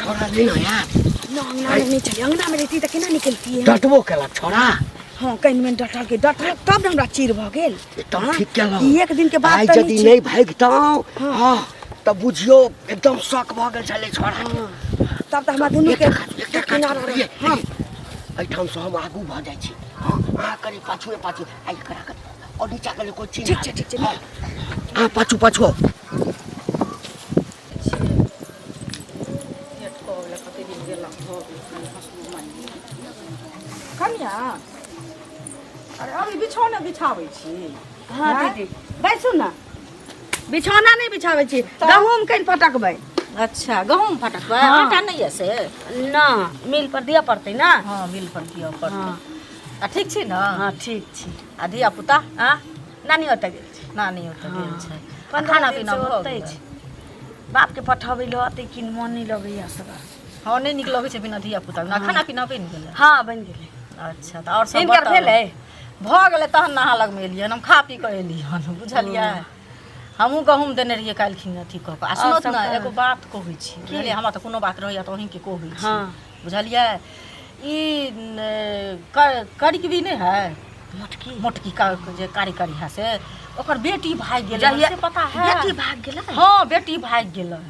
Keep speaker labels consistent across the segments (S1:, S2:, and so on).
S1: छोड़ा नहि ने यार।
S2: ना, अंगना में नहीं चली। अंगना में रहती तऽ केना निकलती?
S1: डटबो केलक छोड़ा।
S2: हाँ, कनि मनि डटल के डटल तब ने हमरा चीर भऽ गेल।
S1: एकदम।
S2: हाँ,
S1: ठीक केलहुँ।
S2: ई एक दिन के बाद
S1: आइ
S2: तऽ
S1: यदि
S2: नहि
S1: नहि भागितहुँ, हँ, तऽ बुझियौ एकदम शक भऽ गेल छलै छोड़ा के।
S2: तब तऽ हमरा दुनू के
S1: एकटा काज, एकटा काज
S2: किनारा
S1: करियै।
S2: हाँ।
S1: एहिठामसँ हम आगू भऽ जाइ छी, हँ, अहाँ कनि पाछुए पाछू आ एकरा कनि और नीचा कनि कोइ चीज।
S2: ठीक छै, ठीक छै।
S1: हँ, अहाँ पाछू पाछू आउ।
S3: कनिया, अरे अभी बिछौने बिछाबै छी?
S2: हाँ दीदी, बैसू ने। बिछौना नहि बिछाबै छी, गहूँम कनि पटकबै।
S3: अच्छा, गहूँम फटकबै?
S2: हाँ।
S3: आटा नहि यऽ से?
S2: ना, मिल पर दिअ पड़तै ने।
S3: हँ, मिल पर दिअ पड़तै।
S2: हाँ।
S3: आ ठीक छी ने?
S2: हाँ, ठीक छी।
S3: आ धिया पुता?
S2: आ नानी ओतऽ गेल छै।
S3: नानी ओतऽ गेल छै। आ
S2: 15
S3: खाना
S2: दिन
S3: पीना
S2: से
S3: भऽ
S2: ओतै
S3: गेलै?
S2: छै। बापके पठबै लए अतै कि मन नहि लगैया सब।
S3: हँ, नहि नीक लगै छै बिना धिया पुता। बिना खाना पीना बनि गेलै?
S2: हाँ, बनि गेलै।
S3: अच्छा, तऽ आओर सब
S2: हिनकर
S3: बताउ।
S2: भेलै?
S3: भऽ गेलै तहन ने अहाँ लगमे एलियै हन। हम खा पी कऽ एलियै हन, बुझलियै? हमहूँ गहूँम देने रहियै काल्हिखिन अथी कऽ कऽ। आ सुनत
S2: सब
S3: ने,
S2: कहू।
S3: एगो बात कहै छी, बुझलियै? हमरा तऽ कोनो बात रहैया तऽ अहीँके कहै छी।
S2: हाँ।
S3: बुझलियै, ई करिकबी नहि है?
S2: मोटकी।
S3: मोटकी का जे कारी कारी है, से ओकर बेटी भागि गेलै
S2: जहिया
S3: से पता है?
S2: बेटी भाग गेलै?
S3: हँ, बेटी भागि गेलै।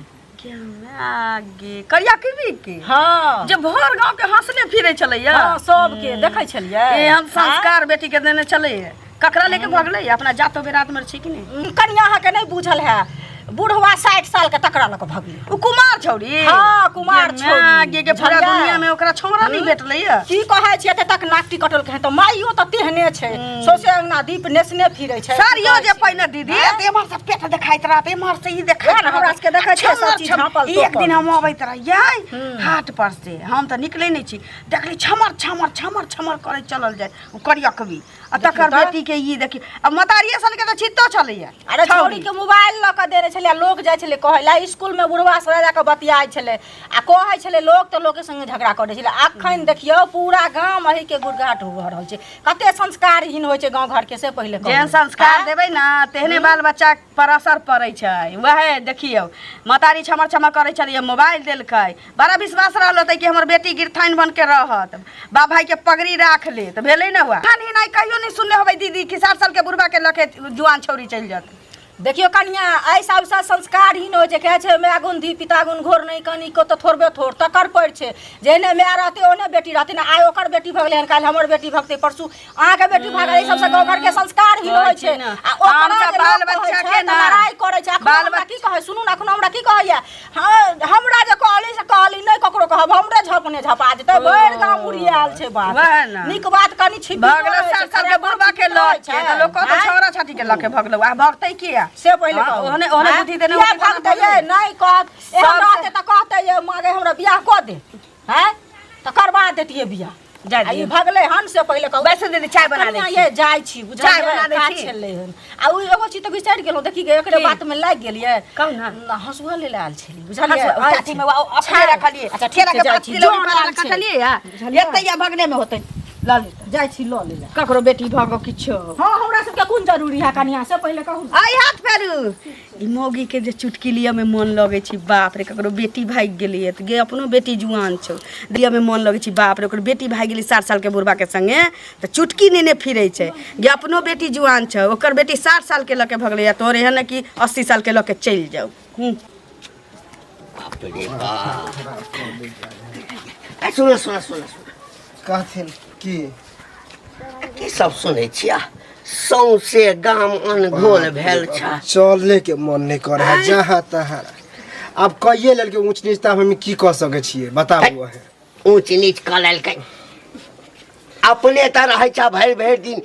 S2: आगे करिया किबी के?
S3: हँ।
S2: जे भर गांव के हंसने फिरे छलैया?
S3: हँ, सबके देखै छलियै।
S2: ए हम संस्कार बेटी के देने छलैया, ककरा लेके भगलै? अपना जातो बेरात में छै कि नहि?
S3: कनिया, अहाँके नहि बुझल है, बुढ़वा 60 साल के, तकरा लऽ कऽ भगलै।
S2: ओ कुमार छौड़ी?
S3: हँ, कुमार
S2: गे
S3: छौड़ी।
S2: माय, गे गे, पूरा
S3: बुझलियै?
S2: दुनिया में ओकरा छौड़ा नहीं भेटलै या।
S3: की कहै छियै, एते तक नाक टिकटल के तऽ माइयो तऽ तेहने छै, सौंसे अंगना दीप नेसने फिरै छै।
S2: साड़ियो
S3: की
S2: जे
S3: कहै छी?
S2: पहिने दीदी, तऽ एम्हर से पेट देखाइत रहत, एम्हर से ई देखाइत
S3: वएह ने, हमरा सबके देखै छियै, सब चीज झाँपल
S2: एक
S3: तोपल।
S2: दिन हम अबैत रहियै हाट पर से, हम तऽ निकलै नहि छी, देखली छमर छमर छमर छमर करैत चलल जाय ओ करियकबी आ तकर
S3: तऽ।
S2: बेटी के। ई देखी, आ मतारिये सन के तऽ छितो छलैया।
S3: अरे छौड़ी के मोबाइल लऽ कऽ देने छलै आ लोक जाइ छलै कहै लए, स्कूलमे बुढ़वा सब जा कऽ बतियाइ छलै आ कहै छलै लोक, तऽ लोकके संगे झगड़ा करै छलै। अखन देखियौ, पूरा गाम एहिके गुड़घाट भऽ रहल छै। कते संस्कारहीन होइ छै गाँव घरके, से पहिले कहू।
S2: जेहन संस्कार देबै ने, तेहने बाल बच्चा पर असर पड़ै छै। वएह देखियौ, मतारी छमर छमर करै छलियै, मोबाइल देलकै, बड़ा विश्वास रहल होतै कि हमर बेटी गिरथाइन बन के रहत, बाप भाई के पगड़ी राख ले, तऽ भेलै ने। वएह ही नहि कहियो नहि सुनने होबै दीदी कि 60 साल के बुढ़बा के लके जुआन छौरी चलि जात।
S3: देखियौ कनिया, एहि सबसँ संस्कारहीन होइ छै। कहै छै, माय गुण धी पिता गुण घोर नहि, कनि को तऽ थोड़बे थोड़ तकर पड़ छै। जेहने माय रहतै, ओहने बेटी रहतै ने। आइ ओकर बेटी भगलै हन, काल्हि हमर बेटी भगतै, परसू अहाँके बेटी भगलै। एहि सबसँ गाँव घरके संस्कारहीन होइ छै।
S2: ने।
S3: आ ओकरा
S2: हमसब
S3: जे
S2: बाल
S3: लोक कहै
S2: बच्चा
S3: छै
S2: के
S3: तऽ
S2: ने,
S3: लड़ाइ करै छै। अखनो
S2: बाल
S3: हमरा की कहै, सुनू ने, अखनो हमरा की कहैया? हाँ, हमरा जे कहली से कहली, नहि ककरो कहब, हमरे झपने झपा जेतै। भरि गाँव उड़ियाल छै बात।
S2: वएह ने।
S3: नीक बात कनि छिपितो
S2: भगलो
S3: रहै छै,
S2: 60 साल के
S3: खराब
S2: बुढ़बा के
S3: छिपितो
S2: लऽ
S3: रहै
S2: के
S3: छै।
S2: तऽ लोक कहतै
S3: आँय?
S2: छौड़ा छाटी के लऽ के भगलो। आ भगतै किया
S3: से पहिले
S2: हाँ,
S3: कहू।
S2: ओहने ओहने
S3: आँय?
S2: बुद्धि देने
S3: किया
S2: होतै तहन
S3: भगतै
S2: भगलै।
S3: ये? नहि कहत एहन
S2: सबसे-
S3: रहतै तऽ कहतै ये मागे हमरा बियाह कऽ दे, हैं तऽ करवा देतियै बियाह।
S2: जाय
S3: आ ई
S2: दियौ।
S3: भगलै हन से पहिले कहू।
S2: बैसू दीदी, चाय बना दै
S3: कनिया
S2: छी।
S3: ये, जाइ छी, बुझलियै?
S2: चाय बना दै
S3: काज
S2: छी।
S3: छलै हन। आ ओ एगो चीज तऽ बिसरि गेलहुँ, देखी गे, एकरे
S2: की?
S3: बात मे लागि गेलियै।
S2: कहू ने।
S3: हँसुआ ले आयल छली, बुझलियै?
S2: हँसुआ,
S3: आयल
S2: टाटी
S3: छै।
S2: में अपने
S3: छै।
S2: रखलियै।
S3: अच्छा, ठीक
S2: केरा
S3: छै,
S2: के
S3: जाइ
S2: पात
S3: छी।
S2: तिलौरी
S3: जन
S2: पाला
S3: आयल छै।
S2: कटलियै या
S3: बुझलियै?
S2: एतै या बगले में होतै, लऽ लेतै।
S3: जाइ छी लऽ लै लए।
S2: ककरो बेटी भगो किछो।
S3: हँ, हमरा सबके कोन जरूरी है कनिया, से पहिले कहू ने।
S2: आई हाथ फेरू। ई मौगी के जे चुटकी लिअ में मन लगै छै, बाप रे, ककरो बेटी भागि गेलैए तऽ गे अपनो बेटी जुआन छौ, लिअ में मन लगै छै, बाप रे, ओकर बेटी भागि गेलै 60 सालके बुढ़बाके संगे तऽ चुटकी नेने फिरै छै। गे अपनो बेटी जुआन छौ, ओकर बेटी 60 सालके लऽ के भगलैए, तोहर एहन ने कि 80 सालके लऽ के चलि जाउ। हूँ।
S1: बाप रे बाप। सुन सुन सुन सुन।
S4: कहथिन की?
S1: की सब सुनै छिया? सौंसे गाम अनघोल भेल छ।
S4: चले के मन नहीं करे है जहाँ तहाँ। आब कहिए लेलकै ऊँच नीच, तऽ आब हम की कऽ सकै छियै, बताबू अहाँ।
S1: ऊँच नीच कऽ लेलकै? अपने तऽ रहै छ भरि भरि दिन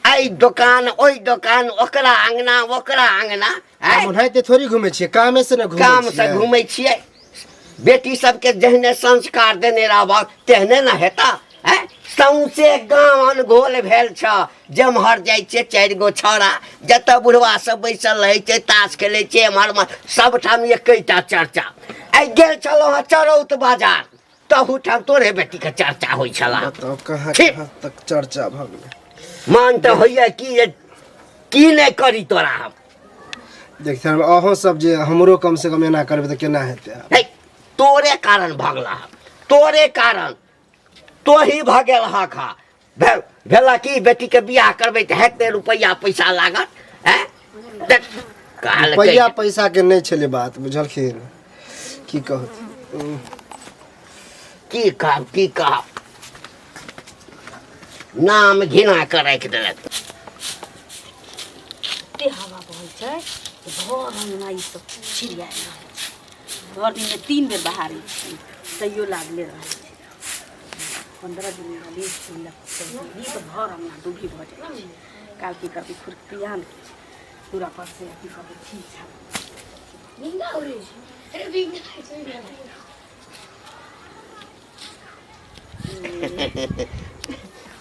S1: एहि दोकान ओहि दोकान, ओकरा अंगना ओकरा अंगना।
S4: हम ओनाहिते थोड़ी घूमै छियै, कामे से ने घूमै
S1: काम से
S4: छियै।
S1: घूमै छियै। बेटी सबके जेहने संस्कार देने रहबह तेहने ने हेता। हैं? सौंसे गाँव अनघोल भेल छ। जेम्हर जाइ छियै, चारि गो छौड़ा जतऽ बुढ़वा सब बैसल रहै छै, ताश खेलै छै, एम्हर उम्हर सबठाम एकेटा चर्चा। आइ गेल छलहुँ हँ चरौत बाजार, तहूठाम तोरे बेटीके चर्चा होइ छला।
S4: बताउ कहाँ
S1: ठीक।
S4: कहाँ तक चर्चा भऽ गेलै।
S1: मन तऽ होइए कि जे की नहि करी तोरा हम।
S4: देखते अहोँ सब जे हमरो कम से कम एना करबै तऽ केना हेतै आब?
S1: हे, तोरे कारण भगला तोरे कारण तोही भगेल खा भेल भेला की बेटीके बियाह करबै तऽ हेतै रुपैआ पैसा लागत हैं तऽ कहलकै
S4: रुपैआ पैसा के नहि छलै बात बुझलखिन की कहू
S1: की कहब की कहब नाम घिना कऽ राखि देलक
S2: एते हवा बहै छै जे भर अंगना ई सब छिड़ियायल रहै छै भरि दिनमे 3 बेर बहारै छियै तैयो लागले रहै छै 15 दिन रहली गेली तऽ भर अंगना दुभी भऽ जाइ छै काल्हि की करबै खुरपी आनके पूरा पर से अथी करबै ठीक छै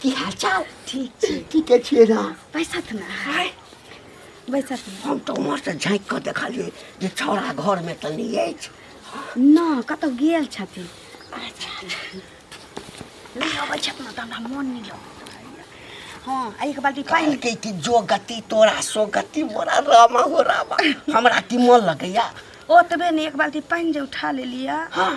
S1: की हाल चाल ठीक छै ठीके छियै ने
S2: बैसत ने बैसत ने
S1: हम तऽ उम्हरसँ झाँकि कऽ देखलियै जे छौड़ा घरमे तऽ नहि अछि
S2: न कतहु गेल छथिन नहि अबै छथि ने तऽ हमरा मोन नहि लगैत रहैए हँ आ एक बाल्टी पानि
S1: कहलकै कि जो गति तोरा सो गति मोरा रामा हो रामा हमरा की मोन लगैया
S2: ओतबे ने एक बाल्टी पानि जे उठा लेलियै
S1: हँ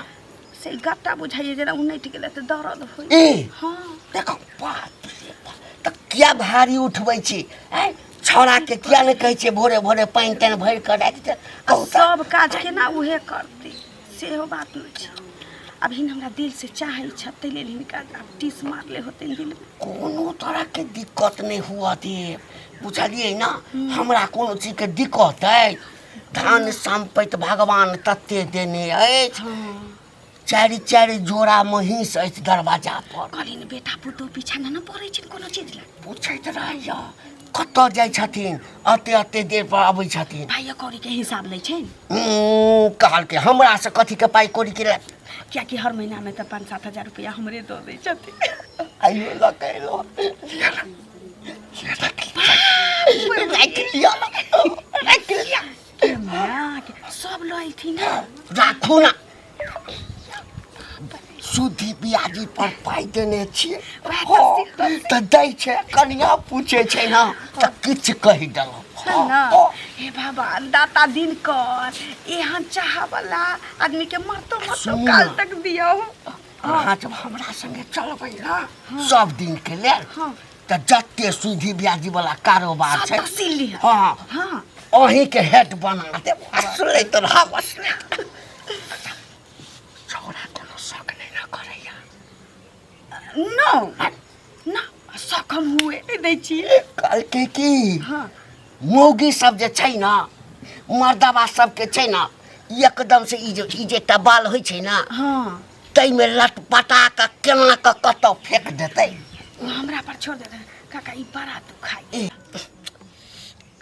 S2: से गट्टा बुझाइए जेना उनटि गेलै तऽ दर्द होइ
S1: ए
S2: हँ
S1: देखो बाप रे बाप तऽ किया भारी उठबै छी आँय छौड़ाके किया नहि कहै छियै भोरे भोरे पानि तानि भरि कऽ राखि दे कहू तऽ
S2: सब काज केना उहे करतै सेहो बात नहि छै अभी हमरा दिल से चाहै छथि ताहि लेल हिनका आब टीस मारले होतनि दिलमे
S1: कोनो तरहके दिक्कत नहि हुअ देब बुझलियै ने हमरा कोनो चीजके दिक्कत अइ धन सम्पति भगवान तते देने अछि चारि चारि जोड़ा महींस अछि दरवाजा पर
S2: कहलियै ने बेटा पुतोह पीछा नहि ने पड़ै छै कोनो चीज लए
S1: पूछैत रहैया कतऽ जाइ छथिन अते अते देर पर अबै छथिन
S2: पाइयो कौड़ीके हिसाब लै छै
S1: कहलकै हमरा से कथी के पाइ कौड़ी के ले
S2: कियाकि हर महीनामे तऽ 5-7 हजार रुपैआ हमरे दऽ दै छथिन
S1: आइयो लऽ के एलहुँ राखि लिअ राखि लिअ
S2: मायके सब लऽ अयथिन
S1: राखू ना सुधी बियाजी पर पाइ देने छियै तऽ दै छै कनिया पूछै छै ने तऽ किछु कहि देलहुँ
S2: ना हे भगवान दाता दिन कर एहन चाहवला आदमी के मरतो मरतो
S1: सुनू
S2: काल
S1: ना।
S2: तक दियौ
S1: अहाँ जब हमरा संगे चलबै ने सब दिन के लेल
S2: हाँ।
S1: तऽ जते सुधी ब्याजी वाला कारोबार
S2: सब
S1: छै
S2: तहसील लिहऽ।
S1: हाँ
S2: हाँ
S1: अहीं के हेड बना देब असले तऽ रहब असले छौड़ा कोनो शक नहि ने करैया
S2: नो ना शक हम हुए नहि दै छियै
S1: कहलकै की
S2: हाँ
S1: मौगी सब जे छै ने मर्दबा सबके छै ने एकदम से ई जे एकटा बाल होइ छै ने
S2: हाँ
S1: ताहिमे लटपटा कऽ केना कऽ कतऽ फेक देतै
S2: ओ हमरा पर छोड़ देतै काका ई बड़ा दुखाइ
S1: ए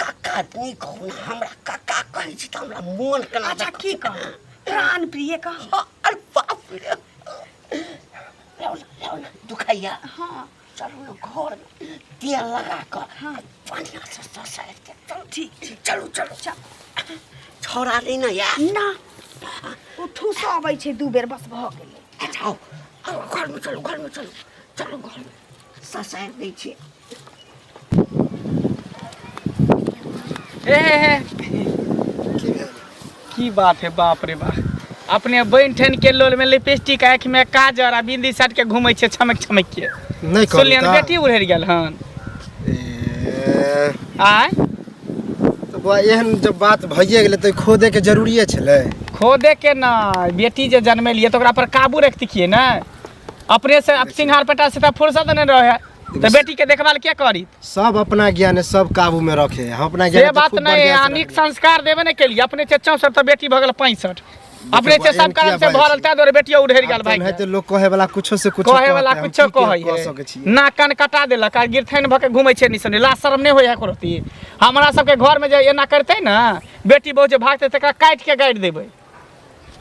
S1: काका नहि कहू ने हमरा काका कहै छी तऽ हमरा मोन केना
S2: अच्छा की कह प्राण प्रिय कह
S1: हाँ, अरे बाप रे लाउ ने लाउ ने दुखाइया
S2: हाँ
S1: चलू ने घरमे तेल लगा कऽ
S2: हाँ।
S1: बढ़िआँसँ ससारि के चलू
S2: ठीक ठीक
S1: चलू चलू
S2: चल
S1: छौड़ा नहि ने या
S2: ना ओ ठूस अबै छै 2 बेर बस भऽ गेलै
S1: अच्छा आउ आउ घरमे चलू घरमे चलू चलू घरमे ससारि दै छियै
S5: हे हे हे
S4: की भेल
S5: की बात है बाप रे बाप अपने बनि ठनि के लोल में लिपस्टिक आँखि में काजर आ बिंदी साट के घूमै छै छमक छमक के
S4: नहि कहू
S5: सुनलियन
S4: तऽ।
S5: बेटी उड़ि गेल हन
S4: ए,
S5: आय
S4: तऽ बौआ एहन जब बात भइए गेलै तऽ खोदे के जरूरिए छलै
S5: खोदे के ना बेटी जे जनमेलियै तऽ ओकरा पर काबू रखतियै ने अपने से अब सिंघार पेटा से तऽ फुर्सत नहि रहे तऽ बेटी के देखभाल के करी
S4: सब अपना ज्ञान है सब काबू में रखे हम अपना ज्ञान
S5: से
S4: है तऽ
S5: बात
S4: खूब
S5: नहीं
S4: बढ़िया
S5: है
S4: से
S5: नीक
S4: रखबै।
S5: संस्कार देबे नहीं केलिए अपने से 64 तऽ बेटी भऽ गेल 65 अपने से
S4: एहन
S5: सब
S4: किया
S5: कारण से
S4: बाजै
S5: भरल
S4: छी?
S5: ताहि दुआरे बेटियो उधरि गेल
S4: आब
S5: भाई
S4: तेनाहिते लोक कहे वाला कुछो से कुछो
S5: कहे वाला
S4: कहतै, हम
S5: कुछो
S4: की
S5: कहै
S4: कह
S5: है
S4: सकै छियै
S5: नाक कान कटा देलक आ गिरथैन भऽ के घूमै छै निसने लाज शरम नहि होइ है एको रत्ती हमरा सबके घरमे जे एना करतै ने बेटी बहु जे भागतै तकरा काटि के गाड़ि देबै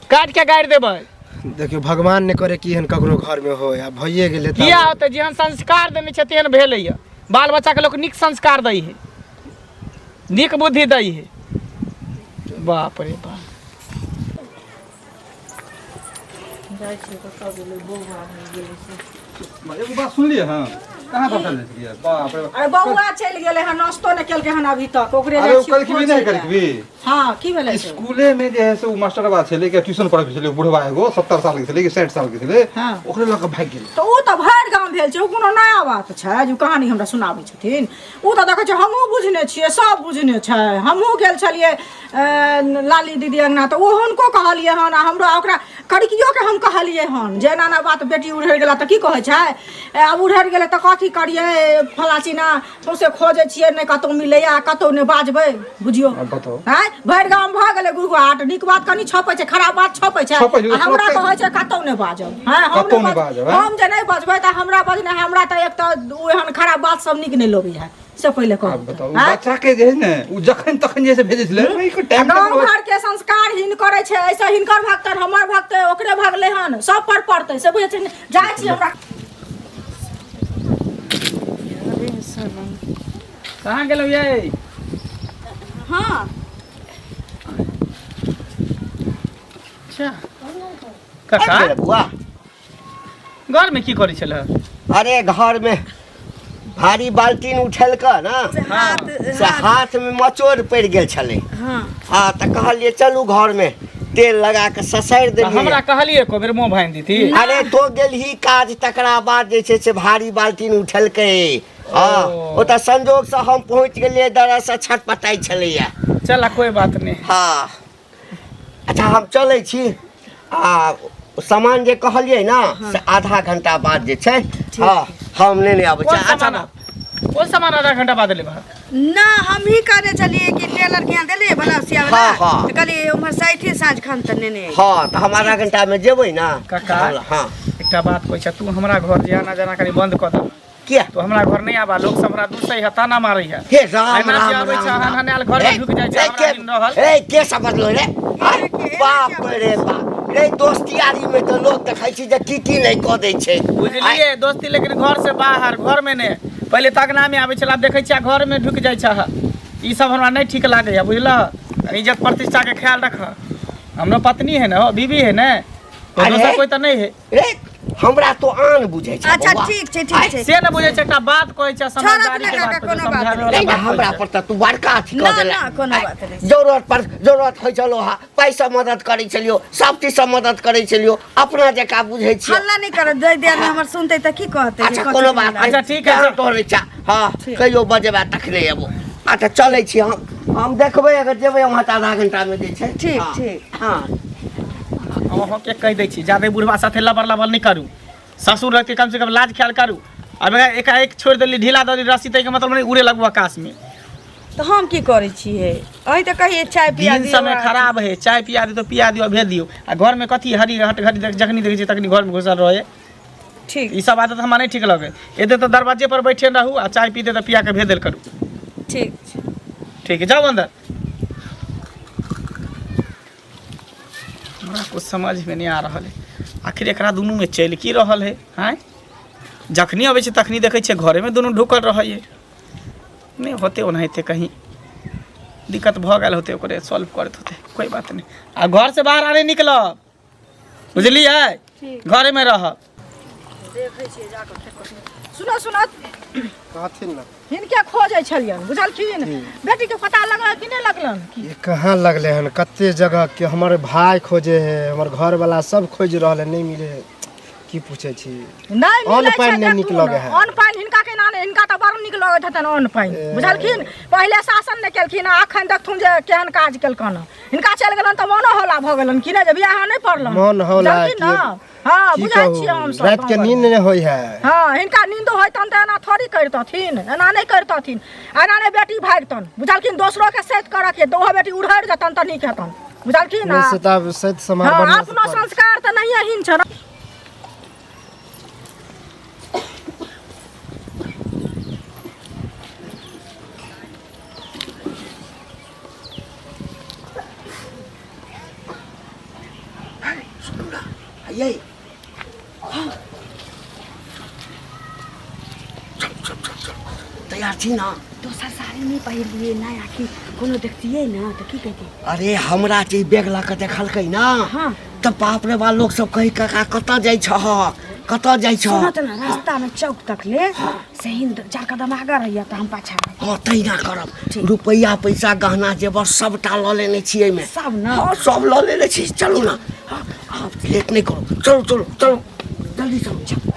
S5: काटि के गाड़ि देबै
S4: देखियौ भगवान नहि करे कि एहन ककरो घरमे होय आ भइए गेलै तऽ
S5: किया होतै जेहन संस्कार देने छै तेहन भेलैया बाल बच्चाके लोक नीक संस्कार दै है नीक बुद्धि दै है बाप रे बाप
S6: एगो बात सुनलियै हँ कहाँ बैठल छलियै बाप रे
S3: अरे बौआ चलि गेलै हन, नाश्तो नहि केलकै हन अभी तक, ओकरे
S6: अरे
S3: जाइ
S6: ओ
S3: छियै
S6: कलखबी नहि
S3: खोजै लए।
S6: कलखबी
S3: हँ, की भेलै से?
S6: स्कूले में जे है से ओ मास्टरबा छलै कि ट्यूशन पढ़बै छलै, बुढ़वा एगो 70 साल के छलै कि 60 साल के छलै,
S3: हँ।
S6: ओकरे लऽ कऽ भागि गेलै।
S3: तऽ ओ तऽ भरि गाम भेल छै, ओ कोनो नया बात छै जे ओ कहानी हमरा सुनाबै छथिन? ओ तऽ देखै छियै, हमहूँ बुझने छियै, सब बुझने छै। हमहूँ गेल छलियै लाली दीदी अङ्गना, तऽ ओ हुनको कहलियै हन आ हमरो ओकरा कड़कियोके हम कहलियै हन जे एना एना बात, बेटी उड़हरि गेला तऽ की कहै छै, आब उड़हरि गेलै तऽ कथी करियै, फलाँ चिना सौँसे खोजै छियै, नहि कतहु मिलैए, कतहु नहि बाजबै, बुझियौ।
S6: आब बताउ।
S3: आँय, भरि गाम भऽ गेलै गुड़गुड़ाहट। नीक बात कनि छपै छै, खराब बात छपै छै?
S6: छपै छै,
S3: आ हमरा
S6: तुरते।
S3: कहै छै कतहु नहि बाजब। हँ, हम
S6: कतहु
S3: नहि
S6: नहि बाजब, आँय?
S3: हम जे नहि बजबै तऽ हमरा बजने हमरा तऽ एक तऽ ओ एहन खराब बात सब नीक नहि लगै है, से पहिले कहू।
S6: आब बताउ,
S3: आँय?
S6: बच्चा के जे है ने ओ जखन तखन जे है से भेजै छलै, अरे, ई टाइम
S3: गाँव
S6: टेबल
S3: घर के संस्कारहीन करै छै, ऐसे हिनकर भगतन, हमर भगतै, ओकरे भगलै हन, सब पर पड़तै, से बुझै छै? जाइ छी हमरा।
S5: कहाँ गेलहुँ ये?
S2: हाँ।
S5: अच्छा काका।
S1: आबि गेलै बौआ।
S5: घरमे की करै छलह?
S1: अरे, घर में भारी बाल्टीन उठेलक ने
S2: हाथ
S1: से हाथ में मचोड़ पड़ि गेल छलै।
S2: हाँ।
S1: हाँ, तऽ कहलियै चलू घर में तेल लगा कऽ ससारि
S5: तऽ
S1: देलियै।
S5: हमरा कहलियै एको बेर मुँह भानि दीती?
S1: अरे, तो गेलही काज, तकरा बाद जे छै से भारी बाल्टीन उठेलकै। हँ।
S5: ओ।
S1: ओतऽ संजोगसँ हम पहुँच गेलियै, दरसँ छटपटाइ छलैया।
S5: चल, कोई बात नहीं।
S1: हँ, अच्छा, हम चलै छी आ सामान जे कहलियै ने से आधा घंटा बाद जे छै, हँ, हम लेने आबै छी।
S5: कोन
S1: अच्छा।
S5: सामान? कोन सामान आधा घंटा बाद लेबह?
S2: ना, हम ही कहने छलियै कि टेलर के यहाँ देले ब्लाउज सियावे ला।
S1: हाँ, हाँ।
S2: तऽ कहलियै उम्हर साइठे साँझ खन तऽ नेने अइबै।
S1: हँ, तऽ हम आधा घंटामे जेबै ने।
S5: काका।
S1: हँ।
S5: एकटा बात कहै छ, तू हमरा घर जे आना जाना कनि बंद कऽ दह।
S1: किया?
S5: तू हमरा घर नहि आबा, लोक सब हमरा दूसै है, ताना मारै है।
S1: हे राम!
S5: एना जे
S1: राम
S5: आबै छै,
S1: राम
S5: हन हनायल घर में ढुकि जाइ छै,
S1: ए,
S5: हमरा दिन रहल।
S1: ए, के समझलो रे? आय, बाप रे बाप रे, दोस्तियारी में तऽ लोग देखै छी जे की की नहि कऽ दै छै।
S5: बुझलिए, दोस्ती लेकिन घर से बाहर, घर में नहि। पहिले तऽ अगना में आबै छल, आब देखै छियै घर में ढुकि जाइ छै। ई सब हमरा नहि ठीक लागैया, बुझलह? इज्जत प्रतिष्ठा के ख्याल रख। हमरो पत्नी है ने, हो बीबी है ने, कोई
S1: अरे!
S5: दोसर कोई तऽ नहि है।
S1: रे, हमरा तो आन बुझै छै
S2: अच्छा।
S1: बौआ।
S2: ठीक छै, ठीक छै।
S5: से ने बुझै छै, एकटा बात कहै छै, समझदारी के
S2: काका,
S5: बात कहै छै,
S2: कोनो बात
S5: समझाबै
S1: नहीं
S5: वाला
S1: ना,
S5: बात
S1: हमरा
S5: कहै छै।
S1: पर तऽ तू बड़का अथी कऽ
S2: ना,
S1: देला।
S2: ना, कोनो बात नहि।
S1: जरूरत पर जरूरत होइ छलो हा, पैसा मदद करै छलियो, सब चीज से मदद करै छलियो, अपना जकाँ बुझै छियो।
S2: हल्ला नहि करत, दे दे आदमी हमर सुनतै तऽ की कहतै जे
S1: अच्छा,
S2: कथी
S1: कोनो बात
S2: भेलै।
S5: अच्छा, ठीक है,
S1: जहन
S5: चल।
S1: तोहर इच्छा। हँ, कहियो बजेबा तखने एबो। अच्छा, चलै छी हम। हम देखबै, अगर जेबै वहाँ तऽ आधा घंटामे जे छै।
S2: ठीक,
S1: हँ,
S2: ठीक।
S1: हँ।
S5: अहाँके कहि दै छी, जादे बुढ़वा साथे लबर लबर नहि करू। ससुर रहते, कम से कम लाज ख्याल करू। आब एकाएक छोड़ि देली, ढीला दऽ देली रस्सी, ताहिके मतलब नहि उड़े लगू आकाशमे।
S2: तऽ हम की करै छियै? अहीं तऽ कहियै चाय पिया
S5: दिन
S2: दियौ।
S5: समय खराब है। चाय पिया दियौ तऽ पिया दियौ, भेज दियौ। आ घरमे कथी हरी हट घड़ी जखनी देखै छियै तखनी घरमे घुसल रहै।
S2: ठीक।
S5: ई सब आदत हमरा नहि ठीक लगै। एते तऽ दरवाजे पर बैठे रहू आ चाय पीते तऽ पिया के भेज देल करू।
S2: ठीक छै।
S5: ठीक है, जाउ अंदर। हमरा कुछ समझमे नहि आ रहल है, आखिर एकरा दुनूमे चलि की रहल है? आँय, जखनी अबै छै तखनी देखै छियै घरेमे दुनू ढुकल रहैए। नहि होतै, ओनाहिते कहीं दिक्कत भऽ गेल होतै, ओकरे सॉल्व करैत होतै। कोइ बात नहि। आ घरसँ बाहर आर नहि निकलब, बुझलियै? घरेमे रहब।
S3: देखै छियै जाकऽ फेर कखनो। सुनो, सुनो।
S4: कहथिन ने।
S3: हिनके खोजै छलियनि, बुझलखिन? बेटीके पता लगल कि नहि लगलन?
S4: ये कहाँ लगले हन? कते जगह के हमर भाई खोजे है, हमर घर वाला सब खोज रहल है, नहीं मिले है। की पूछे छी?
S3: नहि
S4: अन्न
S3: मिलै छै।
S4: पानि नहि नीक
S3: देखू
S4: लगै
S3: ने,
S4: है।
S3: अन्न पानि हिनका केना नहि, हिनका तऽ बड़ नीक लगैत हेतनि अन्न पानि, बुझलखिन? पहिले शासन नहि केलखिन आ अखन देखथुन जे केहन काज केलकन। हिनका चलि गेलनि तऽ मोनो हौला भऽ गेलनि कि नहि जे बियाह नहि पड़लनि?
S4: मोन हौला
S3: बुझलखिन ने? हँ,
S4: की
S3: बुझै छियै
S4: कहू,
S3: हमसब
S4: राति के
S3: गाँव
S4: नींद नहि होइ है।
S3: हँ, हिनका नींद होइतनि तऽ एना थोड़ी करितथिन, एना नहि करितथिन, एना नहि बेटी भागितनि, बुझलखिन? दोसरोके सैत करऽके तऽ ओहो बेटी उड़हरि जेतनि तऽ नीक हेतनि, बुझलखिन?
S4: नहि, से तऽ आब सैत समार
S3: हँ,
S4: बढ़िआँ से
S3: अपनो
S4: करू।
S3: संस्कार तऽ नहिए हीन छै ने।
S1: सुनू ना, ये चल चल चल चल, तैयार छी ना?
S2: दोसर साड़ी नहि पहिरलियै नया, की कोनो देखतियै ने तऽ की कहितियै?
S1: अरे, हमरा जे बैग लऽ कऽ देखलकै ना,
S2: हाँ।
S1: तऽ बाप रे बा, लोक सब कही काका कतऽ जाइ छह, कतऽ जाइ छह?
S2: सुनत ना, रास्ता में चौक तक ले से हिंद चार कदम आगा रहिया तऽ हम पाछा रहब।
S1: हँ, तहिना करब। रुपैआ पैसा गहना जेवर सबटा लऽ लेने छी एहिमे।
S2: सब ने?
S1: हँ, सब लऽ लेने छी। चलू ने। हँ, आब लेट नहि करू, चलू चलू चलू, जल्दी चलू।